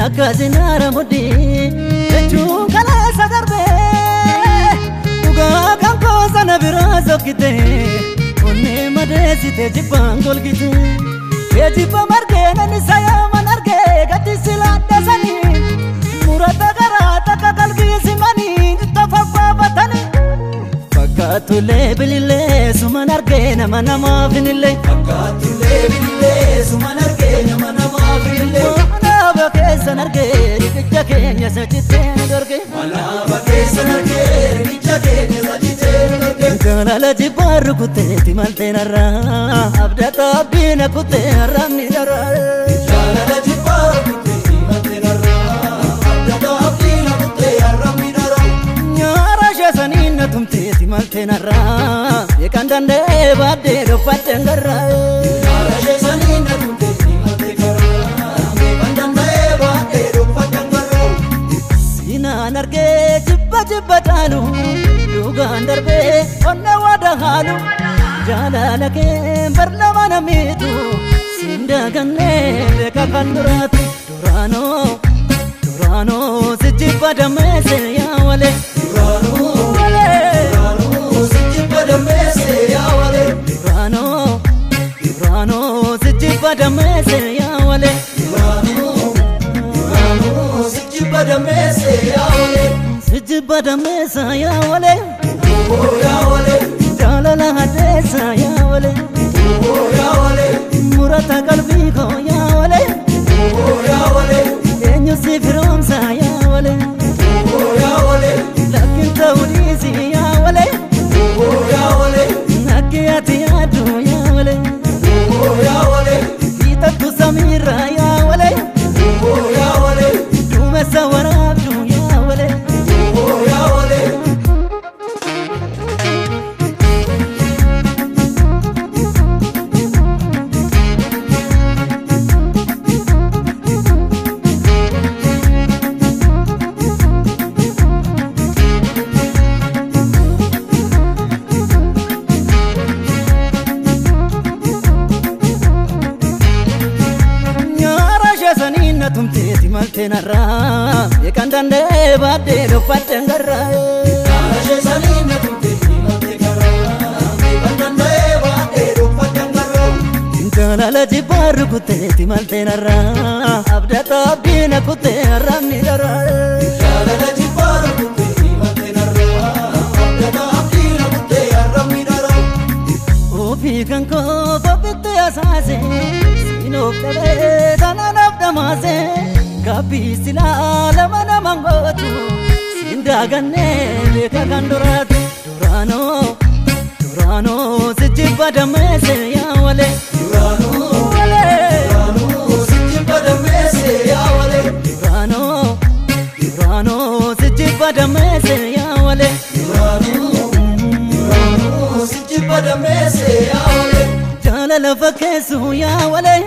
Akkasinaara mudhii jechuun kaleessa darbee dhugaa kan koosana biraa sokkite onnee madeessite jibbaan golgite geejjiba margee namni sayaaman argee gadi silaadhasanii murata garaa takka qalbii simanii tofaffaafatanii fakkaatulee bilillee suman argee nama namaaf hinillee Fakkaatulee bilillee suman argee nama namaaf hinillee. Manaaba keessan argee riqicha keenya sochitee nu dorge. Manaaba keessan argee riqicha keenya sochitee nu dorge. Jaalala jibbaa rukuteeti malteen har'aa abdata abdiina kutee har'amni daraa. Jaalala jibbaa rukuteeti malteen har'aa abdata abdiina kutee har'amni daraa. Nyaara sheesanii na tumteeti malteen har'aa beekan danda'ee baaddee dhofadheen garraa. Nyaara sheesanii na tumteeti malteen har'aa beekan danda'ee baaddee dhofadheen garraa. Siinaan argee jibba jibba caalu dhugaan darbee onna wada haalu jaalala kee barlama namiitu siin daagannee beeka kan duraatu duraanoo duraanoo si jibba dameesse yaa walee Duraanuu walee duraanuu si jibba dammeesse yaa walee. Duraanoo duraanoo si jibba dameesse yaa walee Duraanuu duraanuu si jibba dammeesse yaa walee. Si jibba dameessa yaa walee Ooo yaa walee. Jaalala hadheessa yaa walee Ooo yaa walee. Murata qalbii koo yaa walee Ooo yaa walee. Eenyu si firoomsa yaa walee Ooo yaa walee. Lakkin ta'uu dhiisi yaa walee Ooo yaa walee. Akki ati yaaddu yaa walee Ooo yaa walee. Hiitattu samiirra yaa walee Ooo yaa walee. Duumessa waraabdu yaa walee Ooo yaa walee. Nyaara sheesanii na tumteeti malteen har'aa beekan danda'ee baaddee dhofadheen garraa. Nyaara sheesanii na tumteeti malteen har'aa beekan danda'ee baaddee dhofadheen garraa. Jaalala jibbaa rukuteeti malteen har'aa abdata abdiina kutee har'amni daraa. Jaalala jibbaa rukuteeti malteen har'aa abdata abdiina kutee har'amni daraa. Ofii kan koo kophitti asaase siinoof dhabee tanaan dhamaase gabbii silaa lama naman gootu siin daagannee beeka kan duraatu duraanoo duraanoo si jibba dameesse yaa walee Duraanuu walee duraanuu si jibba dammeesse yaa walee. Duraanoo duraanoo si jibba dameesse yaa walee Duraanuu duraanuu si jibba dammeesse yaa walee. Jaalala fakkeessu yaa walee.